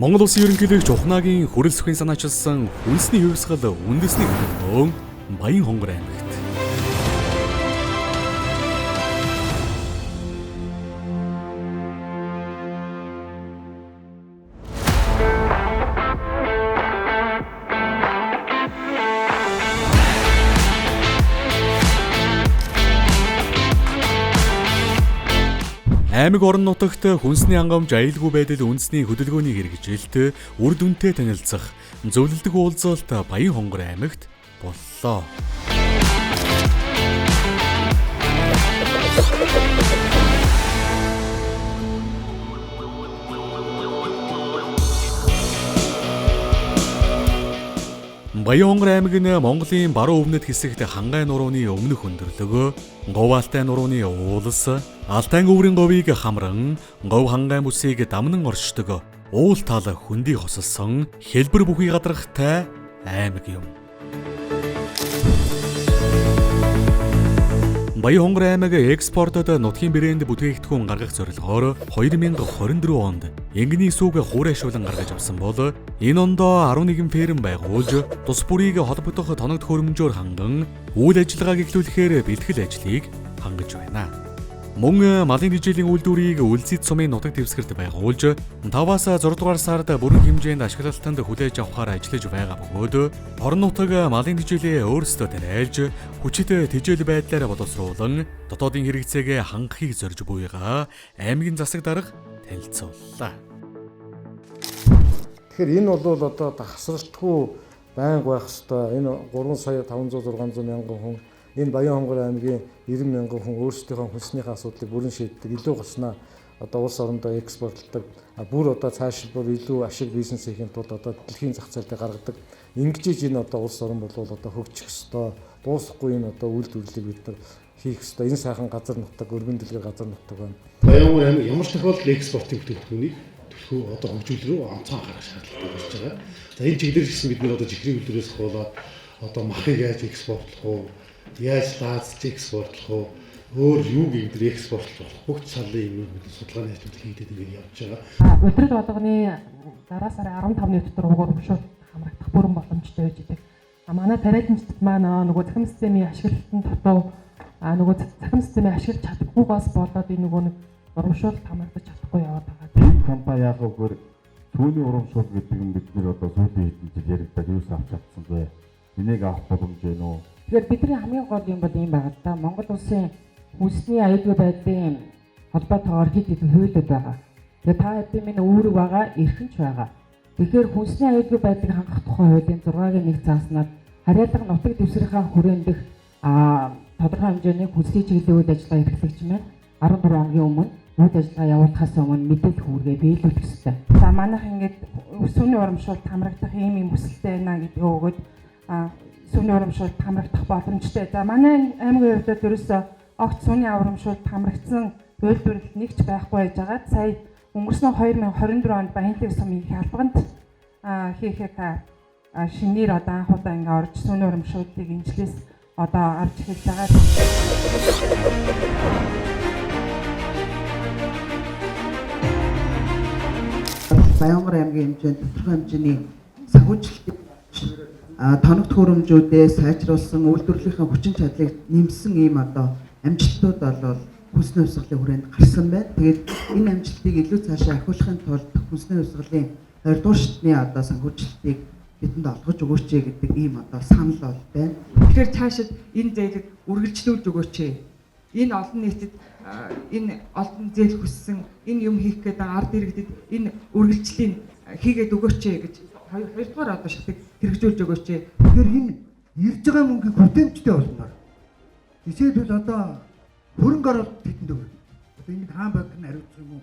Монгол Улсын ерөнхийлөгч Ухнаагийн хүрэл сүхийн санаачилсан үндэсний хувьсгал үндэсний хөдөлгөөн Баян-Хонгор аймагт. Аймаг орон нутагт хүнсний хангамж аюулгүй байдал үндэсний хөдөлгөөний хэрэгжилт үр дүнтэй танилцах зөвлөлдөг уулзалт Баян-Хонгор аймагт боллоо. Баян-Хонгор аймаг нь Монголын баруун өмнөд хэсэгт Хангай нурууны өмнөх өндөрлөг, Говьалтай нурууны уулс, Алтайн өврийн говийг хамран, Говь Хангай бүсийг дамнан оршдог уул тал хөндий хосолсон хэлбэр бүхий гадрахтай аймаг юм. Баян-Хонгор аймаг экспортод нутгийн брэнд бүтээгдэхүүн гаргах зорилгоор 2024 онд энгэний сүг хуурайшуулан гаргаж авсан бол энэ ондоо 11 ферм байгуулж тус бүрийг холбогдох тоног төхөөрөмжөөр ханган үйл ажиллагааг эхлүүлэхээр бэлтгэл ажлыг хангаж байна. Мөн малын тэжээлийн үйлдвэрийг Үлзий сумын нутаг дэвсгэрт байгуулж 5-аас 6 дугаар сард бүрэн хэмжээнд ашиглалтанд хүлээж авахар ажиллаж байгаа бөгөөд орон нутаг малын тэжээлээ өөрсдөө тариалж хүчит тэжээл байдлаар боловсруулан дотоодын хэрэгцээгээ хангахыг зорж буйгаа аймгийн засаг дарга танилцууллаа. Тэгэхээр энэ бол одоо тасралтгүй байнга байх ёстой. Энэ 3 сая 500 600 мянган хүн, энэ Баян-Хонгор аймгийн 90 мянган хүн өөрсдийнхөө хүнснийхээ асуудлыг бүрэн шийддэг. Илүү гарснаа одоо улс орондоо экспортлдог. Бүр одоо цаашид бүр илүү ашиг бизнес хийхин тулд одоо дэлхийн зах зээлд гаргадаг. Ингэж энэ одоо улс орон болвол одоо хөгжих ёстой. Дуусахгүй энэ одоо үйлдвэрлэлийг бид нар хийх ёстой. Энэ сайхан газар нутаг, өргөн дэлгэр газар нутаг байна. Баян-Хонгор аймаг ямар ч тохиолдолд экспортын бүтээгдэхүүнийг төлхөө одоо хөгжүүлэх рүү онцгой анхаарах шаардлагатай болж байгаа. За энэ чиглэлээр гэсэн бид нар одоо чихрийн үйлдвэрээс хуулаад одоо махыг яаж экспортлох уу, яаж лаазч экспортлох уу, өөр юу гэдэг экспортлох болох бүх саллын юмнууд бид судалгааны ажлууд хийгдээд ингээд явж байгаа. Улирал болгоны дараа сарын 15-ны дотор уг урамшуул хамрагдах бүрэн боломжтой байж идэг. Манай тариаланчдад маань нөгөө цахим системийн ашиглалтын дутуу, нөгөө цахим системийг ашиглаж чадахгүйгээс болоод энэ нөгөө нэг урамшуулалт хамрагдаж чадахгүй яваад байгаа. Энэ компани яах вэ гэхээр түүний урамшуул гэдэг нь бид нэр одоо сүүлийн хэдэн жил яригдаад юус авч чадсангүй. Энийг авах боломж байна уу? Тэгэхээр бидний хамгийн гол юм бол ийм байгаа л да. Монгол улсын хүнсний аюулгүй байдлын холбоотойгоор хэд хэдэн хуулиуд байгаа. Тэгээ та хэдийн минь үүрэг байгаа, эрх нь ч байгаа. Тэгэхээр хүнсний аюулгүй байдлыг хангах тухай хуулийн 6-гийн 1 зааснаар харьяалга нутаг дэвсгэрийнхаа хүрээндэх тодорхой хэмжээний хүнсний чиглэлийн үйл ажиллагаа эрхлэгч маань 14 хоногийн өмнө үйл ажиллагаа явуулахаас өмнө мэдээлэл хүргээ биелүүлэх ёстой. За манайх ингээд сүний урамшуулалт хамрагдах ийм юм хүсэлтэй байна гэдгээ өгөөд сүний урамшуулалт хамрагдах боломжтой. За манай аймгийн хувьд ерөөсөө огт сүний урамшуулалт хамрагдсан үйлдвэрлэл нэг ч байхгүй байж байгаа. Сая өнгөрсөн 2024 онд Баянлаг сумын их албанд хийхээ шинээр одоо анх удаа ингээ орж сүний урамшууллыг инжлээс одоо авч эхэлж байгаа. Баян-Хонгор аймгийн хэмжээнд тодорхой хэмжээний санхүүжилтийн тоног төхөөрөмжүүдээ сайжруулсан, үйлдвэрлэлийн хүчин чадлыг нэмсэн ийм одоо амжилтууд бол хүнсний хувьсгалын хүрээнд гарсан байна. Тэгээд энэ амжилтыг илүү цаашаа ахиулахын тулд хүнсний хувьсгалын 20 дугаар шатны одоо санхүүжилтийг бидэнд олгож өгөөч гэдэг ийм одоо санал бол байна. Тэгэхээр цаашид энэ зээлийг үргэлжлүүлж өгөөч. Энэ олон нийтэд энэ олон зээл хүссэн, энэ юм хийх гээд байгаа ард иргэдэд энэ үргэлжлэлийн хийгээд өгөөч гэж хоёрдугаар одоо шатыг хэрэгжүүлж өгөөч. Тэгэхээр энэ ирж байгаа мөнгийг бүтээмжтэй болмоор. Жишээлбэл одоо хөрөнгө оруулалт хэдэн төгрөг. Одоо энийг хаан банк нь хариуцах юм уу?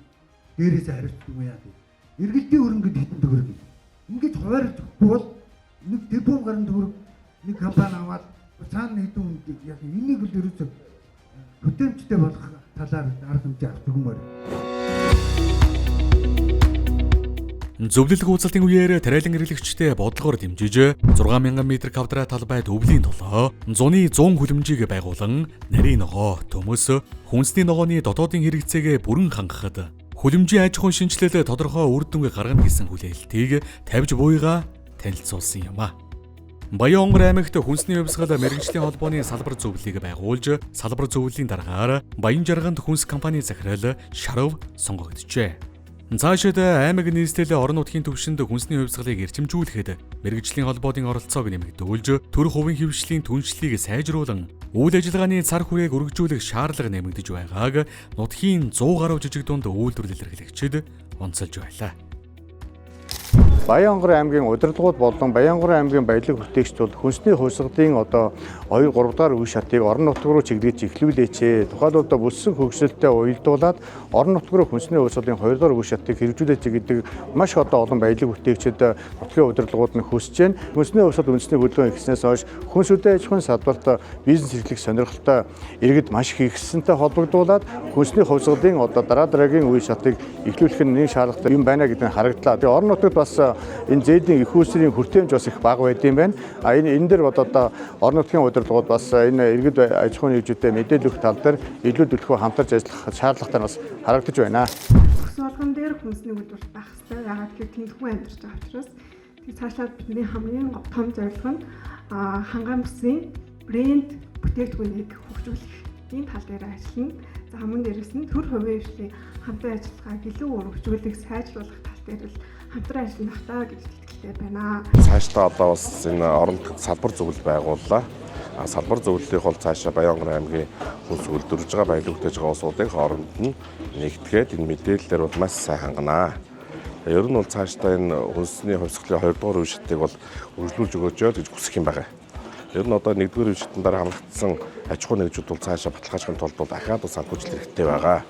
Дээрээсээ хариуцах юм уу яа гэв. Эргэлтийн хөрөнгөд хэдэн төгрөг. Ингэж хуваарлж өгөхгүй бол нэг тэрбум гаруй төгрөг нэг компани аваад цаана хэдэн хүнд яг энийг л ерөөсөө бүтээмжтэй болох талаар арга хэмжээ авч өгмөр. Зөвлөлөх уулзалтын үеэр тариалан эрхлэгчтэй бодлогоор дэмжиж 6000 м квадрат талбайд өвлийн толгой зуны 100 хүлэмжийг байгуулан нарийн ногоо, төмөс, хүнсний ногооны дотоодын хэрэгцээгээ бүрэн хангахад Хүлэмжийн аж ахуйн шинжилэл тодорхой үр дүнг гаргана гэсэн хүлээлтийг тавьж буйгаа танилцуулсан юм а. Баян-Онгор аймагт хүнсний хувьсгал мэргэжлийн холбооны салбар зөвлөлийг байгуулж, салбар зөвлөлийн дараагаар Баян-Жарганд хүнс компани захирал Шарав сонгогджээ. Цаашид аймаг нийслэл орон нутгийн түвшинд хүнсний хувьсгалыг эрчимжүүлэхэд мэргэжлийн холбоодын оролцоог нэмэгдүүлж, төр хувийн хэвшлийн түншлэлийг сайжруулан үйл ажиллагааны цар хүрээг өргөжүүлэх шаардлага нэмэгдэж байгааг нутгийн 100 гаруй жижиг дунд үйлдвэрлэл эрхлэгчид онцолж байлаа. Баян-Онгор аймгийн удирдлагууд болон Баян-Онгор аймгийн баялаг бүтээгчид бол хүнсний хувьсгалын одоо 2 3 дахь үе шатыг орон нутг руу чиглэж эхлүүлээч. Тухайлбал одоо бүссэн хөгжилтэй уялдуулаад орон нутг руу хүнсний хувьсгалын 2 дахь үе шатыг хэрэгжүүлээч гэдэг маш одоо олон баялаг бүтээгчид нутгийн удирдлагууд нь хүсэж байна. Хүнсний хувьсгал үндэсний хөдөлгөөн ихснээс хойш хүнс үдэ аж ахуйн салбарт бизнес эрхлэх сонирхолтой иргэд маш их ихсэнтэй холбогдуулаад хүнсний хувьсгалын одоо дараа дараагийн үе шатыг эхлүүлэх нь нэг шаардлагатай юм байна гэдэг нь харагдлаа. Тэгээ орон нутгад бас энэ зээлийн их усрын хүртээмж бас их бага байд юм байна. А энэ дээр одоо орон нутгийн удирдлагууд бас энэ иргэд аж ахуйн нэгжүүдэд мэдээлэл өгөх тал дээр илүү төлхөө хамтарч ажиллах шаардлагатай бас харагдаж байна. Бүс болгон дээр хүнсний үйлдвэр байх хэрэгтэй. Яагаад гэхээр тэнд хүн амьдарч байгаа учраас тэг цаашлаад бидний хамгийн том зорилго нь хангай бүсийн брэнд бүтээгдэхүүнийг хөгжүүлэх ийм тал дээр ажиллана. За мөн дээрээс нь төр хувийн хвшлийн хамтран ажиллагааг илүү өргөжүүлэх, сайжруулах тал дээр л хамтран ажиллах таа гэж итгэлтэй байна. Цаашдаа одоо бас энэ орон салбар зөвлөл байгууллаа. Салбар зөвлөлийг бол цаашаа Баян-Онгор аймгийн хүнс үйлдвэрлэж байгаа, баялаг бүтээж байгаа улсуудын хооронд нь нэгтгээд энэ мэдээллээр бол маш сайн ханганаа. Ер нь бол цаашдаа энэ хүнсний хувьсгалын 2 дугаар үе шатыг бол үргэлжлүүлж өгөөч л гэж хүсэх юм байна. Ер нь одоо 1 дугаар үе шатан дараа хамрагдсан аж ахуйн нэгжүүд бол цаашаа баталгаажихын тулд бол дахиад бас санхүүжилт хэрэгтэй байгаа.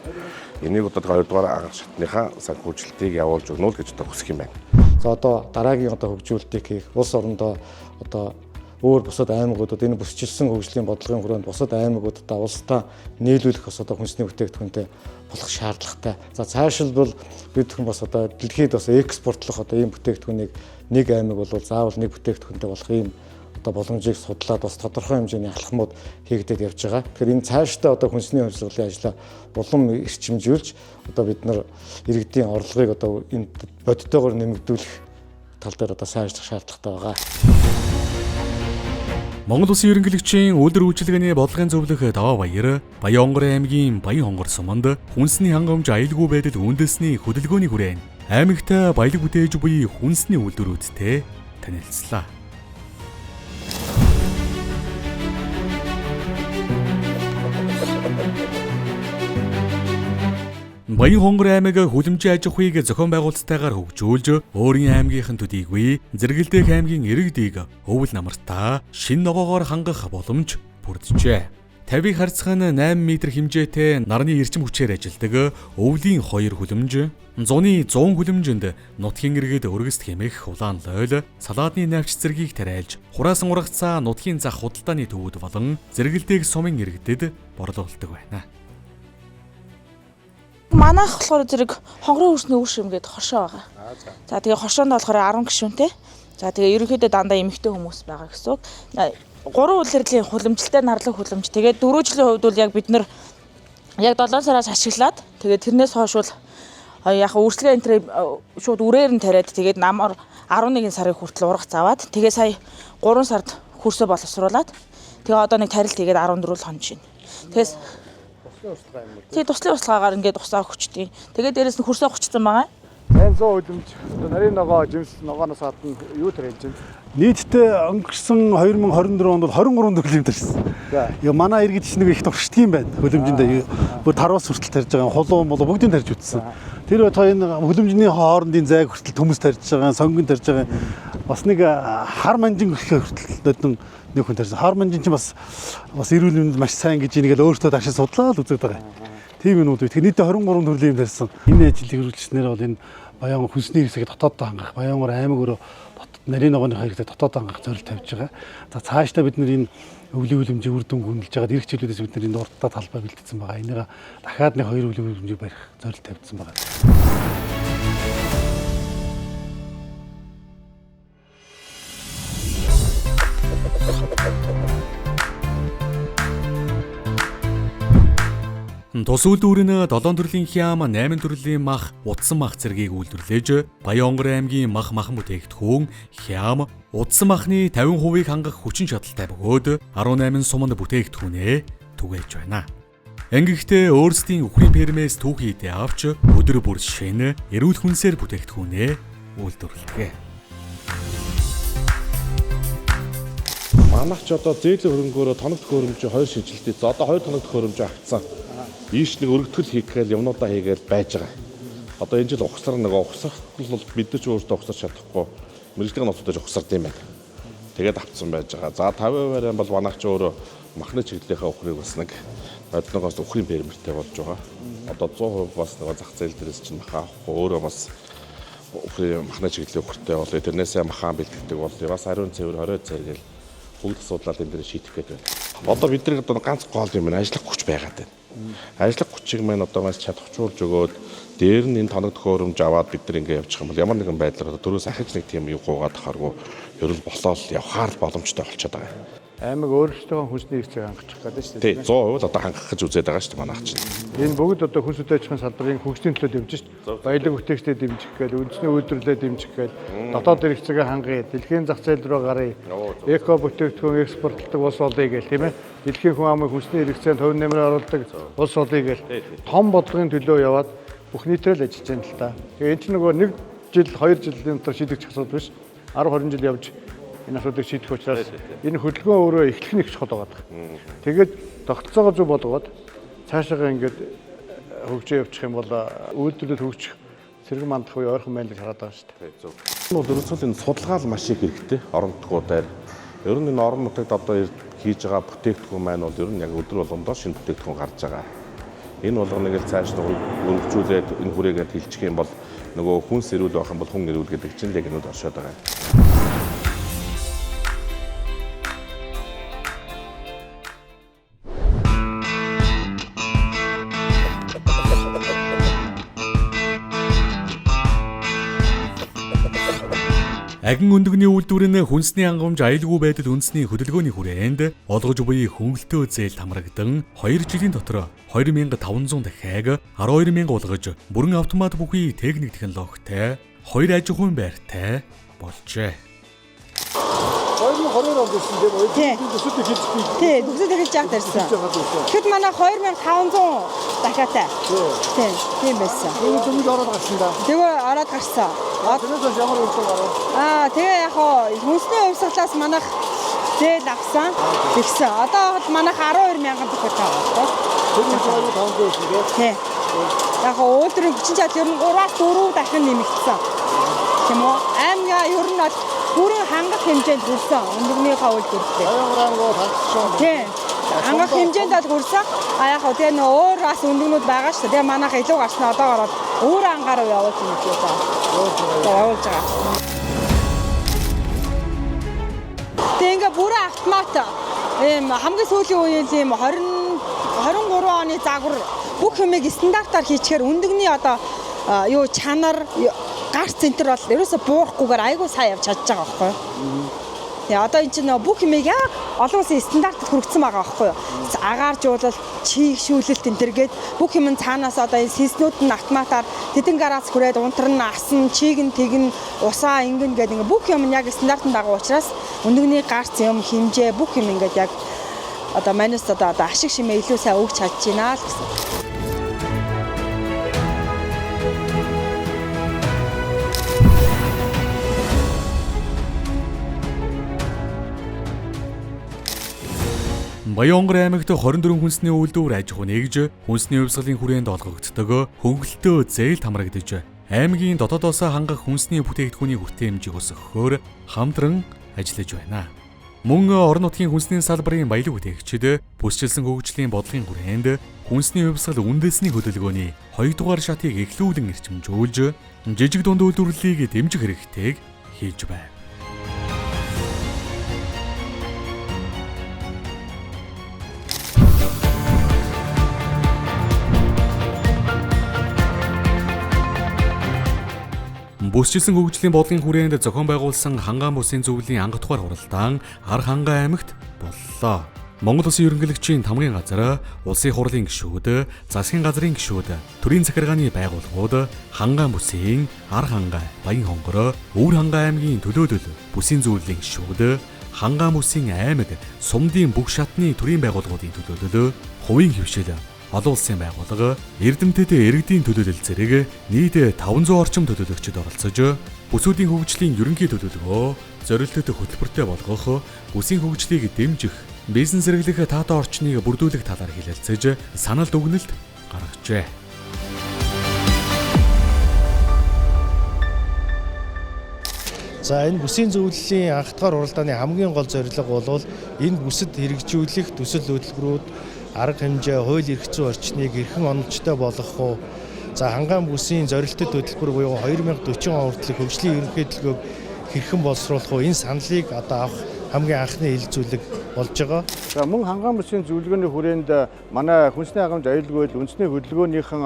Энийг одоо 2 дугаар анх шатныхаа санхүүжилтийг явуулж өгнө л гэж одоо хүсэх юм байна. За одоо дараагийн одоо хөгжүүлэлтийг хийх улс орондоо одоо өөр бусад аймагуудад энэ бүсчилсэн хөгжлийн бодлогын хүрээнд бусад аймагуудад улстай нийлүүлэх бас одоо хүнсний бүтээгдэхүүнтэй болох шаардлагатай. За цаашилбал бид бүхэн бас одоо дэлхийд бас экспортлох одоо ийм бүтээгдэхүүнийг нэг аймаг бол заавал нэг бүтээгдэхүүнтэй болох ийм одоо боломжийг судлаад бас тодорхой хэмжээний алхмууд хийгдээд явж байгаа. Тэгэхээр энэ цаашдаа одоо хүнсний хувьсгалын ажлаа улам эрчимжүүлж одоо бид нар иргэдийн орлогыг одоо энэ бодитойгоор нэмэгдүүлэх тал дээр одоо сайжрах шаардлагатай байгаа. Монгол Улсын ерөнхийлөгчийн үйлдвэр үйлчилгээний бодлогын зөвлөх Даваа Баяр Баян-Онгор аймгийн Баян-Хонгор суманд хүнсний хангамж аюулгүй байдал үндэсний хөдөлгөөний хүрээнд аймагт баялаг бүтээж буй хүнсний үйлдвэрүүдтэй танилцлаа. Баян-Хонгор аймаг хүлэмжийн аж ахуйг зохион байгуулалттайгаар хөгжүүлж, өөрийн аймгийнхан төдийгүй Зэргэлдэх аймгийн иргэдийг өвөл намартаа шин ногоогоор хангах боломж бүрджээ. 50-ыг харьцах нь 8 м хэмжээтэй нарны эрчим хүчээр ажилладаг өвлийн 2 хүлэмж, зуны 100 хүлэмжинд нутгийн иргэд өргөст хэмээх улаан лойл, салаадны навч зэргийг тариалж, хураасан ургацаа нутгийн зах худалдааны төвүүд болон Зэргэлдэх сумын иргэдэд борлуулдаг байна. Манайх болохоор зэрэг хонгорын хөрсний үр шим гэдэг хоршоо байгаа. За тэгээ хоршоонд болохоор 10 гишүүнтэй. За тэгээ ерөнхийдөө дандаа эмэгтэй хүмүүс байгаа гэсэн үг. 3 улирлын хүлэмжлэлтэй нарлаг хүлэмж. Тэгээд 4 жилийн хувьд бол яг бид нар яг 7 сараас ашиглаад тэгээд тэрнээс хойш бол яг үрслэгээ энэ шууд үрээр нь тариад тэгээд намар 11 сарын хүртэл ургац аваад тэгээ сая 3 сард хөрсөө боловсруулад тэгээ одоо нэг тарилт хийгээд 14 л хонж байна. Тэгээс тий туслын услгаагаар ингээд усаа өгчдیں۔ Тэгээд дээрэс нь хөрсөө өгчсөн байгаа. Энэ 100 хүлэмж одоо нарийн ногоо жимс ногооноос гадна юу тарилж байна? Нийтдээ өнгөрсөн 2024 онд бол 23 төрлийн тарьсан. Яа манай иргэд чинь нэг их туршдаг юм байна. Хөлөмжөндөө бүр тарвас хүртэл тарьж байгаа, хулуун болоо бүгдийг тарьж үтсэн. Тэр байтугай энэ хөлөмжний хоорондын зайг хүртэл төмөс тарьж байгаа, сонгон тарьж байгаа. Бас нэг хар манжин хүртэл нодон нэг хүн тарьсан. Хар манжин чинь бас эрүүл мэнд маш сайн гэж энийг л өөртөө дагшин судлаа л үзээд байгаа. Тийм юмнууд. Тэгэхээр нийтдээ 23 төрлийн юм тарьсан. Энэ ажлыг хэрэгжүүлснээр бол энэ Баян хүнсний хэсгийг дотооддоо хангах, Баянгор аймаг өөрөө нарийн ногооны хэрэгсээ дотооддоо хангах зорилт тавьж байгаа. За цаашдаа бид нар энэ өвлийн хүлэмжийн үр дүн гүнэлж байгаа эрх чиглэлээс бид нар энэ урдтаа талбай бэлтгэсэн байгаа. Энийг дахиад нэг хоёр өвлийн хүлэмжийг барих зорилт тавьсан байгаа. Тус үйлдвэр нь 7 төрлийн хям, 8 төрлийн мах, утсан мах зэргийг үйлдвэрлэж, Баян-Онгор аймгийн мах махан бүтээгдэхүүн, хям, утсан махны 50%-ийг хангах хүчин чадалтай бөгөөд 18 суманд бүтээгдэхүүнээ түгээж байна. Ингэхдээ өөрсдийн үхрийн фермээс түүхий идэ авч өдөр бүр шинэ эрүүл хүнсээр бүтээгдэхүүнээ үйлдвэрлэдэг. Манайх ч одоо зээлийн хөрөнгөөрөө тоног төхөөрөмжийн 2 шинжилэлт хийсэн. Одоо 2 тоног төхөөрөмж авцсан. Ийш нэг өргөтгөл хийх гээл юмнуудаа хийгээл байж байгаа. Одоо энэ жил угсар нөгөө угсрах бол бид нар ч өөртөө угсарч чадахгүй мэргэжлийн ноцуудаж угсард юм байна. Тэгээд авцсан байж байгаа. За 50% бол манайх ч өөрөө махны чиглэлийнхаа үхрийг бас нэг одноогоос үхрийн фермертэй болж байгаа. Одоо 100% бас нөгөө зах зээл дээрээс чинь мах авахгүй өөрөө бас үхрийн махны чиглэлийн үхэртэй болъё. Тэрнээсээ махаан бэлтгэдэг болъё. Бас ариун цэвэр 20 цэвэр гэл бүгд асуудлаа энэ дээр шийдэх гээд байна. Одоо бид нар одоо ганц гол юм байна. Ажиллах хүч байгаад байна. Ажиллах хүчийг маань одоо маш чадахжуулж өгөөд дээр нь энэ тоног төхөөрөмж аваад бид нар ингэ явчих юм бол ямар нэгэн байдлаар одоо төрөөс ахиж нэг тийм юу гуугаад тахааргүй ер нь болоод явхаар л боломжтой болчиход байгаа юм. Аймаг өөрсдөө хүнсний хэрэгцээг хангах гэдэг шүү дээ. Тий, 100% л одоо хангах гэж үзээд байгаа шүү дээ манайх чинь. Энэ бүгд одоо хүнс үдээчхэн салбарын хөгжлийн төлөө дэмжиж шүү дээ. Баялаг бүтээгчдээ дэмжих гээл, үндэсний үйлдвэрлэлээ дэмжих гээл, дотоод хэрэгцээгээ хангая, дэлхийн зах зээл рүү гаръя. Эко бүтээгдэхүүн экспортлдог улс болъё гээл, тийм ээ. Дэлхийн хүн амын хүнсний хэрэгцээнд хувь нэмрээ оруулдаг улс болъё гээл. Том бодлогын төлөө яваад бүх нийтээр л ажиллаж байна л та. Тэгээ энэ чинь нөгөө нэг жил, 2 жилийн дотор шийдэгдэх асуудал биш. 10 20 жил явж энэ асуудлыг шийдэх учраас энэ хөдөлгөөн өөрөө эхлэх нь их чухал байгаа. Тэгээд тогтолцоогоо зөв болгоод цаашаагаа ингээд хөгжөө явчих юм бол үйлдвэрлэл хөгжих сэргэн мандах үе ойрхон байна гэж хараад байгаа шүү дээ. Зөв. Энэ бол ерөөсөө энэ судалгаа л маш их хэрэгтэй орон нутгуудаар. Ер нь энэ орон нутагт одоо хийж байгаа бүтээгдэхүүн маань бол ер нь яг өдөр болгондоо шинэ бүтээгдэхүүн гарч байгаа. Энэ болгоныг л цааш нь өргөжүүлээд энэ хүрээгээр хилчих юм бол нөгөө хүнс эрүүл байх юм бол хүн эрүүл гэдэг чинь л яг энүүд оршоод байгаа. Агин өндөгний үйлдвэр нь хүнсний хангамж аюулгүй байдал үндэсний хөдөлгөөний хүрээнд олгож буй хөнгөлтөө зээл хамрагдан 2 жилийн дотор 2500 дахиаг 12000 болгож бүрэн автомат бүхий техник технологитой 2 аж ахуйн байртай болжээ. 2022 онд ирсэн тийм үү? Төсөлд эхэлж би. Тий, төсөлд эхэлж яах дэрсэн. Тэгэхэд манай 2500 дахиатай. Тий, тийм байсан. Тэгээд дөнгөж ороод гарсан да. Тэгээ ороод гарсан. Тэрнээс хойш ямар үйлдэл гарав? Тэгээ яг хоо хүнсний хувьсгалаас манайх зээл авсан. Тэгсэн. Одоо бол манайх 12000 дахиатай байгаа. Тэр 2500 байсан тийм. Тий. Яг хоо үйлдвэрийн хүчин чадал ер нь 3-4 дахин нэмэгдсэн. Тийм үү? Аймгаа ер нь бол бүрэн хангах хэмжээнд хүрсэн өндөгнийхөө үйлдвэрлэлээ. Тий. Хангах хэмжээнд бол хүрсэн. А яг хөө тэгээ нөө өөр бас өндөгнүүд байгаа шүү дээ. Тэгээ манайх илүү гарсан одоогоор бол өөр ангаар явуулж байна гэж байна. Явуулж байгаа. Тэгээ ингээ бүрэн автомат ийм хамгийн сүүлийн үеийн ийм 23 оны загвар бүх юмыг стандартаар хийчихээр өндөгний одоо юу чанар гарц центр бол ерөөсө буурахгүйгээр айгүй сайн явж чадж байгаа байхгүй юу. Тэгээ одоо энэ чинь бүх юмыг яг олон улсын стандартад хүргэсэн байгаа байхгүй юу. Агааржуулалт, чийгшүүлэлт энэ төр гээд бүх юм цаанаас одоо энэ сэнснүүд нь автоматар тэдэн гараас хүрээд унтар нь асан, чийг нь тэгнэ, усаа ингэн гээд ингээ бүх юм нь яг стандартанд байгаа учраас өндөгний гарц юм хэмжээ бүх юм ингээд яг одоо манайс одоо ашиг шимээ илүү сайн өгч чадж байна л гэсэн. Баян-Онгор аймагт 24 хүнсний үйлдвэр аж ахуй нэгж хүнсний хувьсгалын хүрээнд олгогддог хөнгөлтөө зээл хамрагдаж аймгийн дотоодоос хангах хүнсний бүтээгдэхүүний хүртээмжийг өсгөхөөр хамтран ажиллаж байна. Мөн орон нутгийн хүнсний салбарын баялаг бүтээгчид бүсчилсэн хөгжлийн бодлогын хүрээнд хүнсний хувьсгал үндэсний хөдөлгөөний 2 дугаар шатыг эхлүүлэн эрчимжүүлж жижиг дунд үйлдвэрлэлийг дэмжих хэрэгтэйг хийж байна. Бүсчилсэн хөгжлийн бодлогын хүрээнд зохион байгуулсан Хангаан бүсийн зөвлөлийн анх дугаар хуралдаан Архангай аймагт боллоо. Монгол Улсын ерөнхийлөгчийн тамгын газар, Улсын хурлын гишүүд, засгийн газрын гишүүд, төрийн захиргааны байгууллагууд, Хангай бүсийн, Ар Хангай, Баян хонгор, Өвөр Хангай аймгийн төлөөлөл, бүсийн зөвлөлийн гишүүд, Хангай бүсийн аймаг, Сумдын бүх шатны төрийн байгууллагуудын төлөөлөл, хувийн хвшил, олон улсын байгууллага, Эрдэмтэд иргэдийн төлөөлөл зэрэг нийт 500 орчим төлөөлөгчд оролцож, бүсүүдийн хөгжлийн ерөнхий төлөвлөгөө, зорилттой хөтөлбөртэй болгох, бүсийн хөгжлийг дэмжих, бизнес зэрэглэх таатай орчныг бүрдүүлэх талаар хэлэлцэж, санал дүгнэлт гаргажээ. За энэ бүсийн зөвлөлийн анх дахь уралдааны хамгийн гол зорилго бол энэ бүсэд хэрэгжүүлэх төсөл хөтөлбөрүүд, арга хэмжээ, хууль эрх зүйн орчныг эрхэн оновчтой болгох уу? За Хангай бүсийн зорилттой хөтөлбөр буюу 2040 он хүртэлх хөгжлийн ерөнхий төлөвлөгөөг хэрхэн боловсруулах уу? Энэ саналыг одоо авах хамгийн анхны хэлэлцүүлэг болж байгаа. За мөн Хангай бүсийн зөвлөгөөний хүрээнд манай хүнсний хангамж аюулгүй байдал үндэсний хөдөлгөөнийхэн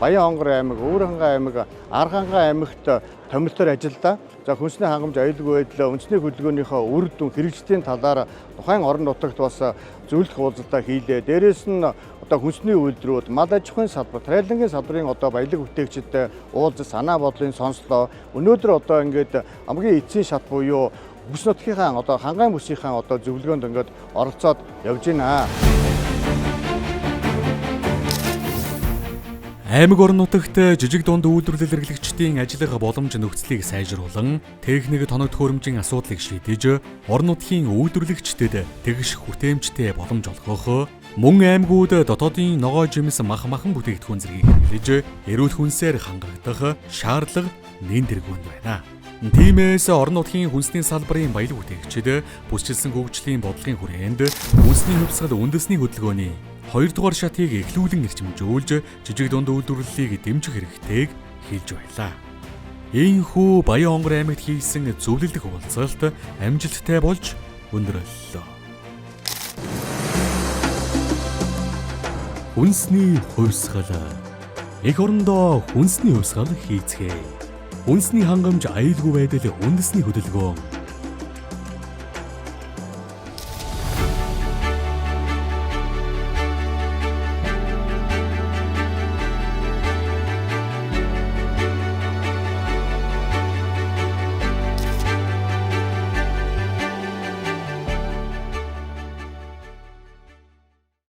Баян хонгор аймаг, Өвөр Хангай аймаг, Ар Хангай аймагт томилтоор ажиллалаа. За хүнсний хангамж аюулгүй байдал үндэсний хөдөлгөөнийхөө үр дүн хэрэгжлийн талаар тухайн орон нутагт бас зөвлөх уулзалтаа хийлээ. Дээрээс нь одоо хүнсний үйлдвэрүүд, мал аж ахуйн салбар, трайлангийн салбарын одоо баялаг бүтээгчид уулзах санаа бодлын сонслоо. Өнөөдөр одоо ингээд хамгийн эцсийн шат буюу бүс нутгийнхаа одоо Хангай бүсийнхаа одоо зөвлөгөөнд ингээд оролцоод явж байна. Аймаг орон нутагт жижиг дунд үйлдвэрлэл эрхлэгчдийн ажиллах боломж нөхцөлийг сайжруулан техник тоног төхөөрөмжийн асуудлыг шийдэж орон нутгийн үйлдвэрлэгчдэд тэгш хүртээмжтэй боломж олгох, мөн аймагуд дотоодын ногоо жимс мах махан бүтээгдэхүүн зэргийг хэрэглэж эрүүл хүнсээр хангагдах шаардлага нэн тэргуунд байна. Тиймээс орон нутгийн хүнсний салбарын баялаг бүтээгчид бүсчилсэн хөгжлийн бодлогын хүрээнд хүнсний хувьсгал үндэсний хөдөлгөөний 2 дугаар шатыг эхлүүлэн эрчимжүүлж жижиг дунд үйлдвэрлэлийг дэмжих хэрэгтэйг хэлж байлаа. Ийхүү Баян хонгор аймагт хийсэн зөвлөлдөх уулзалт амжилттай болж өндөрлөлөө. Хүнсний хувьсгал. Эх орондоо хүнсний хувьсгал хийцгээе. Үндэсний хангамж аюулгүй байдал үндэсний хөдөлгөөн.